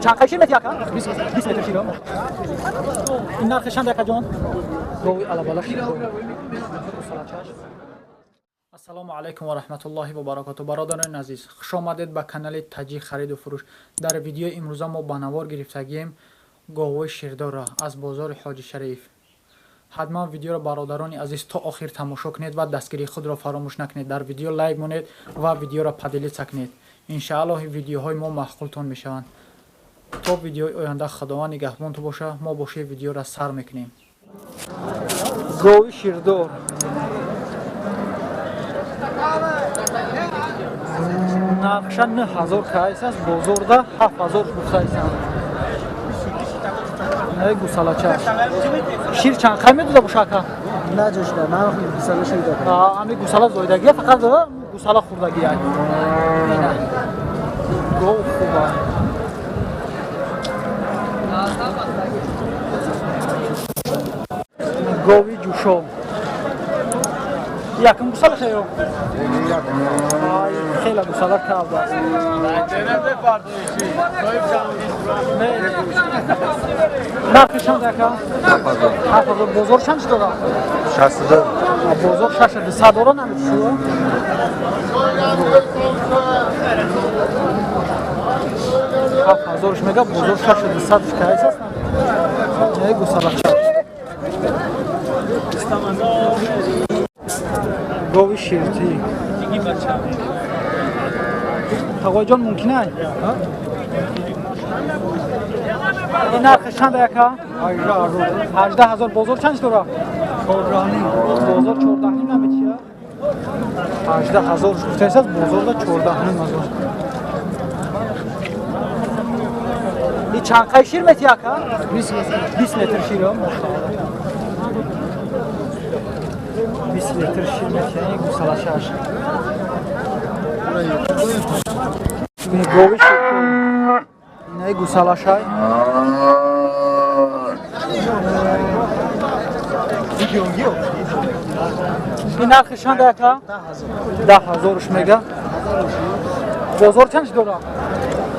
Чанд шир мети ака? 20 литр шир. Ин нархи чанд ака ҷон? Гови алабала шир. Ассалому алайкум ва раҳматуллоҳи ва баракатуҳ. Бародарони азиз, хуш омадед ба канали Таҷик хариду фурӯш. Дар видеои имрӯза мо ба навор гирифтагием говҳои ширдорро аз бозори Ҳоҷи Шариф. Ҳатман видеоро бародарони азиз то охир тамошо кунед ва дастгирии худро фаромӯш накунед. Дар видео лайк монед ва видеоро поделиться кунед. Иншааллоҳ видеоҳои мо маъқултон мешаванд. То видеои оянда Худованд нигаҳбонтон боша. Мо боши видеоро сар мекунем. Гови ширдор. Нархша 9000 кайс аст, бозорда 7000 гуфтаисанд. Не гусалача. Шир чанд қай медода боша ака? Наҷошда, ман гусала шир додам. Ами гусала зоидагия, фақат гусала хурдагия. Ина. Гов хуба. Гови ҷӯшо. Якум гусала шаё? Хеле гусала кардааст. Нархи чанд ака? 7000. Бозор чанд дора? 62. Бозор 62 дора намешуд? 7000 мега, бозор 62 кайс аст? Не гусалача. Гови ширтӣ. Тағоиҷон мумкин ай? Ин нархи чанд ака? 18000. Бозор чанд дора? 14.5. Бозор 14.5 наметия? 18000 гуфтаисаст, бозорда 14.5 ҳазор. И чанд қай шир метия ака? 20 литр шир, мошалло. 20 литр шир метия, ин гусалашаш. Гови шир. Инаи гусалашай. Ин нархи чанд ака? 10000 мега. Бозор чанд дора?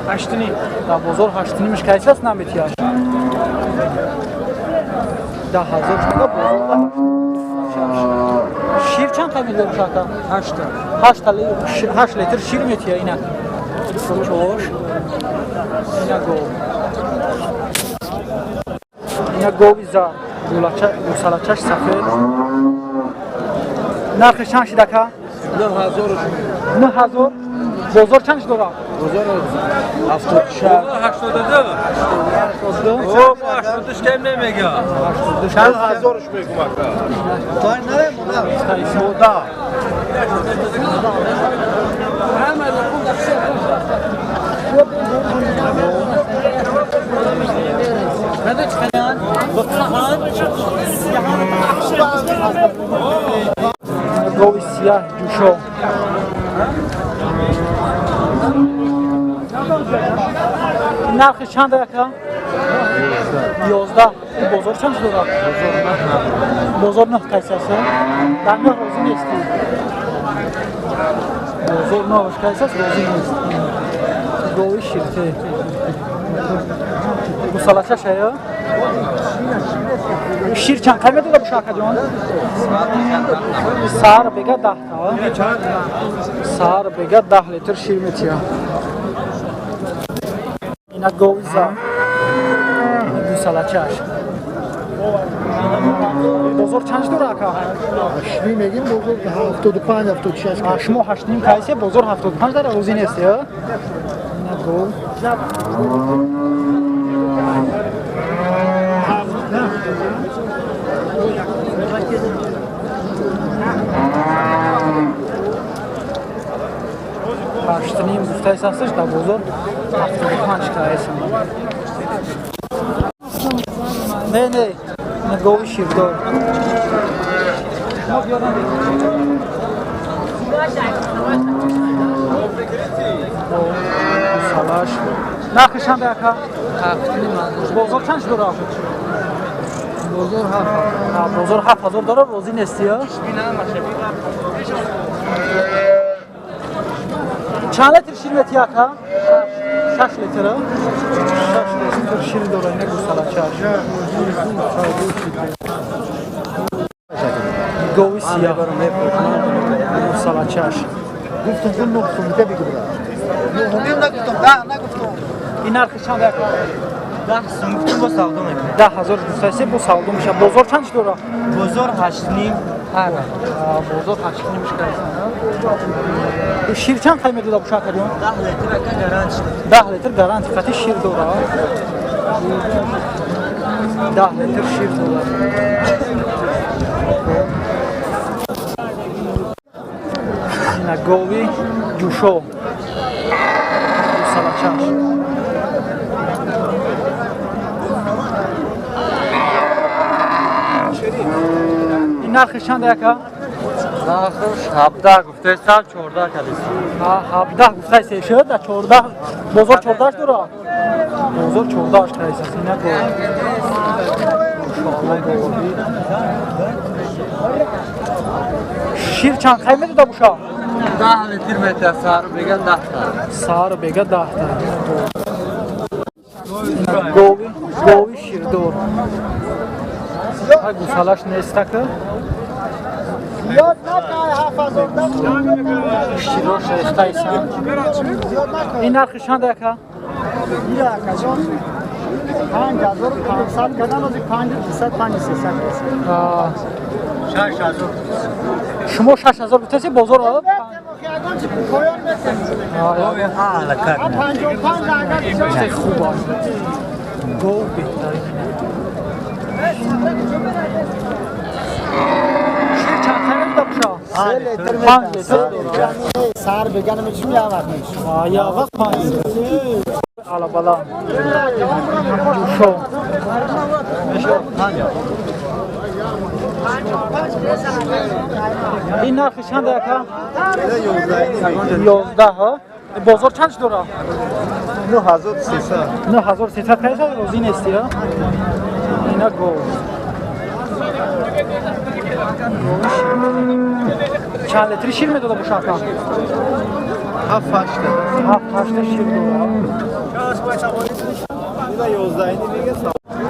8.5. Дар бозор 8.5 кайс аст наметияш? 10000 мега, бозорда 8. Шир чанд қай медода ака? 8. 8 литр шир метия ина. Чош. Ина гов. Ина гови зар. Гусалачаш сафед. Нархи чанд шид ака? 9000. 9000. Бозор чанд дора? Бозор 76. 82. 82. 82 кем намега. 9000 мегум ака. Той не, мода. Мода. Гови сияҳ ҷӯшо. Нархи чанд ака? 11. Бозор чанд дора? Бозор 9 кайс аст? Дар 9 розӣ нестӣ? Бозор 9 кайс аст, розӣ нест. Гови ширте. Гусалача шая? Шир чанд қай медода боша ака ҷон? Сар бега 10 та. Сар бега 10 литр шир метия. Ина гови зар. Гусалачаш. Бозор чанд дора ака? 8 мегим, бозор 75, 76. Шумо 8.5 кайсе, бозор 75 дара розӣ нести, а? Ина гов. 8.5 гуфтаис ҳасташ, дар бозор 75 кайсам. Не, не, ина гови ширдор. Шумо биёрам. Гусалаш. Нархи чанд ака? Бозор чанд дора? Бозор 7. Бозор 7000 дора, розӣ нести, а? Чанд литр шир мети ака? 6 литр. 6 литр шир дора ина гусалачаш. Гови сия. Гусалачаш. Гуфтам ки 9 сомита бигирад. 9 нагуфтам, 10 нагуфтам. Ин нархи чанд ака? 10 сум гуфтам бо савдо мекунем. 10000 гуфтаси бо савдо мешавад. Бозор чанд чӣ дора? Бозор 8.5. Бозор 8.5 шикаст. Шир чанд қай медода боша акаҷон? 10 литр ака гарант шуд. 10 литр гарант қати шир дора. 10 литр шир дора. Ина гови ҷӯшо. Салачаш. Ин нархи чанд ака? Нархш 17 гуфтаистам, 14 кадистам. 17 гуфтаист шуд, да 14 бозор 14 дора. Бозор 14 кадист ина гов. Шир чанд қай медода боша? 10 литр метия, сар бега 10 та. Сар бега 10 та. Гови, гови ширдор. Гусалаш нестака. Зиёд накай 7000 Широш рехтайсан. Ин нархи чанд ака? Ира акаҷон 5500 кардам, ози 5200 5300 расид. 6000. Шумо 6000 гуфтаси бозор Ягон чи поён метем. 55 агар чизи хуб аст. Гов беҳтарин. Шир чанд қай медода боша? 3 литр 5 литр дора. Сар беган мечим я вақт мечим. Я вақт 5 литр. Алабала. Ҷӯшо. Ин нархи чанд ака? 11 ҳа? Бозор чанд дора? 9300. 9300 кайса розӣ нести, ҳа? Ина гов. Чанд литри шир медода боша ака? 7 8 7 8 шир дора.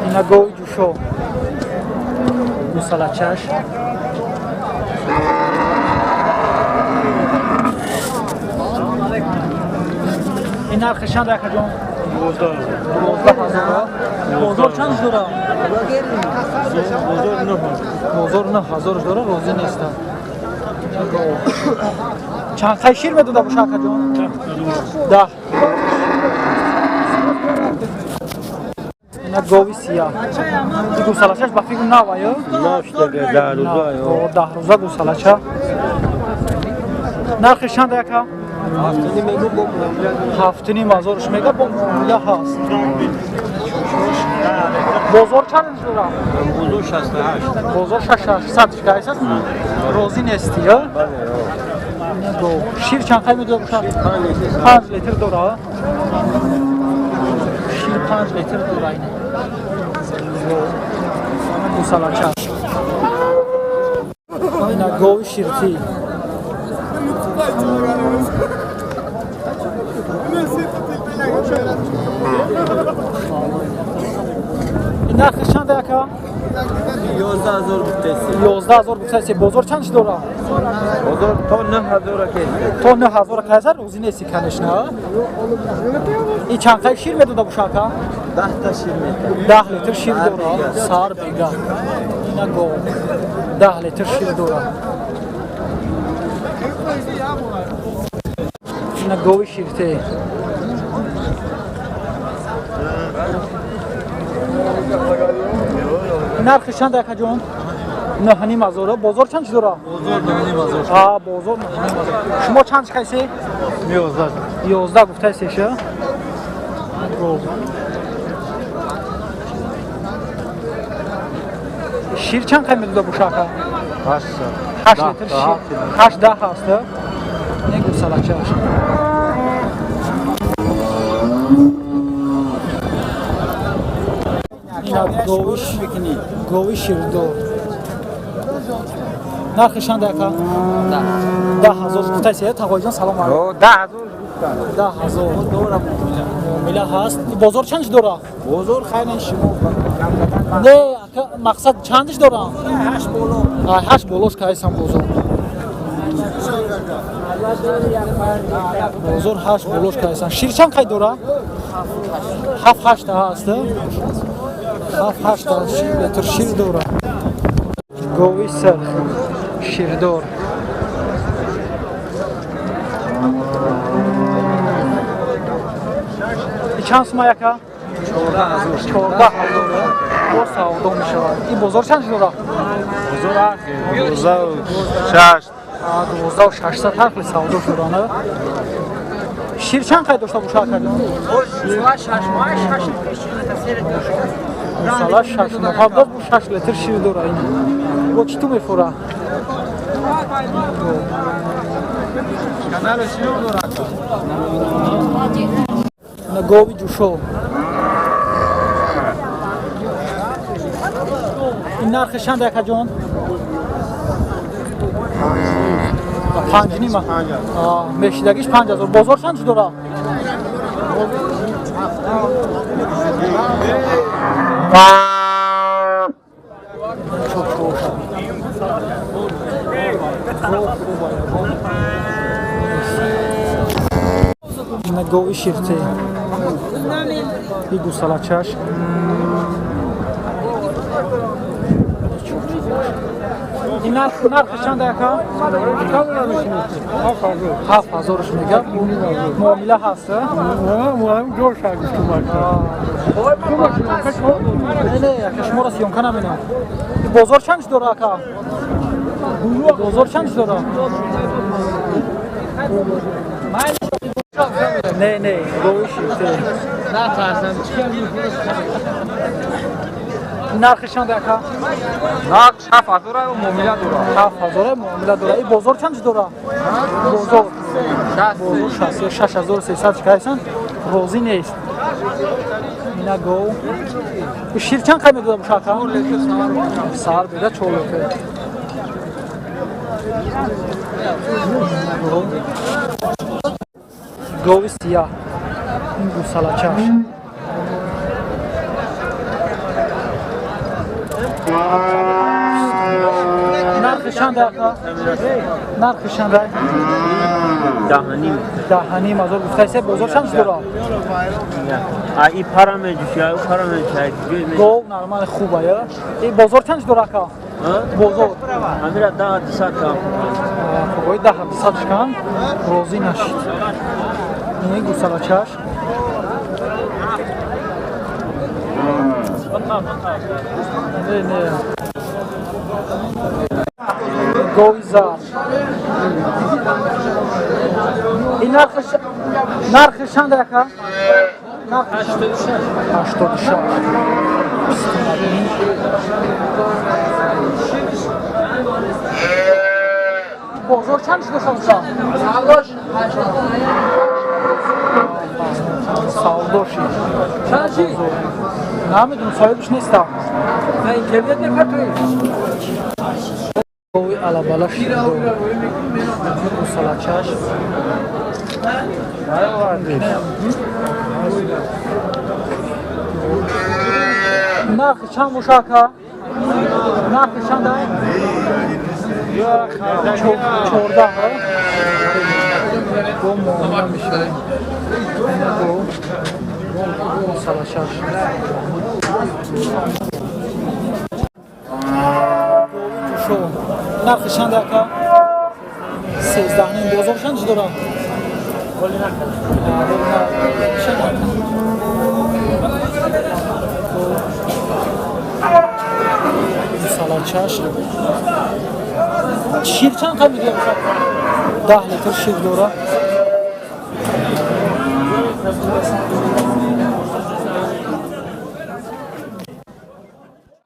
Ина гови ҷӯшо. Гусалачаш. Ин нархи чанд акаҷон? 12000. Бозор чанд дора? Бозор 9000. Бозор 9000 дора, розӣ нестам. Чанд қай шир медода боша акаҷон? 10. Ина гови сия. Ин гусалачаш ба фикр нава, ё? Нав шуда, 10 рӯза, ё. 10 рӯза гусалача. Нархи чанд ака? 7.5 мегӯ бо муомила. 7.5 ҳазорш мега бо муомила ҳаст. Бозор чанд дора? Бозор 68. Бозор 6800 шикаист. Розӣ нести, ё? Бале, ё. Шир чанд қай медода боша? 5 литр дора. Шир 5 литр дора ина. Гусалача. Ина гови ширтӣ. Ин нархи чанд ака? 11000 гуфтаисти. 11000 гуфтаисти. Бозор чанд чӣ дора? Бозор то 9000 кайса. То 9000 кайса розӣ нести, конечно. Ин чанд қай шир медода боша ака? 10 та шир медода. 10 литр шир дора. Сар бега. Ина гов. 10 литр шир дора. Ина гови ширте. Нархи чанд акаҷон? 9500. Бозор чанд чӣ дора? Бозор 9500. Бозор 9500. Шумо чанд чӣ 11. 11 гуфтаисте ша? Шир чанд қай медода боша ака? 8. 8 литр шир. 8 10 ҳаст. Не гусалачаш. Ина гови ширдор. Нархи чанд ака? 10000 гуфтаисте. Тағоиҷон салом алайкум. 10000. 10000 муомила ҳаст. Бозор чанд дора? Бозор хайна шумо не, мақсад чандиш дора? 8 боло. 8 болош кайсам бозор. Бозор 8 болош кайсам. Шир чанд қай дора? 7-8 ҳаст. 7-8 литр шир дора. Гови сирх ширдор. Чанд сума яка? 14000. 14000 бо савдо мешавад. Ин бозор чанд дора? Бозор 6. 12600 ҳар хел савдо шудана. Шир чанд қай дошта бошад акаҷон? Масала 6 моҳа боз бу 6 литр шир дора ин. Бо чӣ ту мефура? Гови ҷӯшо. Ин нархи чанд акаҷон? 5.5. Мешидагиш 5000. Бозор чанд дора? Ина гови ширте. И гусалачаш. Ин нарх чанд ака? 7000 мега. Муомила ҳаст? Не, ака шуморо съёмка намекунам. Бозор чанд дора ака? Бозор чанд дора? Не, не, гови ширте. Нархи чанд ака? Нарх 7000 муомила дора. 7000 муомила дора. И бозор чанд дора? Бозор 6300 кайсан розӣ нест. Ина гов. Шир чанд қай медода боша ака? Сар беда 4 литр. Гови сиёҳ. Ин гусалачаш. Нархи чанд ака? Нархи чанд? 10.5. 10.5 гуфтаисе бозор чанд дора? И пара меҷӯши, ай пара меҷӯши. Гов нормал хуба, я? И бозор чанд дора ака? Бозор. Амира 10.200 кам. Хуб, 10.200 кам розӣ нашид. Ин гусалачаш. Не, не. Гови зар. Ин нархи чанд ака? 86. 86. Бозор чанд шуда савдо? Савдо шид. Намедонам, соҳибаш нестам. Гови алабала ширдор. Гусалачаш. Нархи чанд боша ака? Нархи чанд? 14. Бо муомила мешавад. Гусалачаш. Нархи чанд ака? 13.5. Бозор чанд дора? Гусалачаш. Шир чанд қай медиҳад? 10 литр шир дора.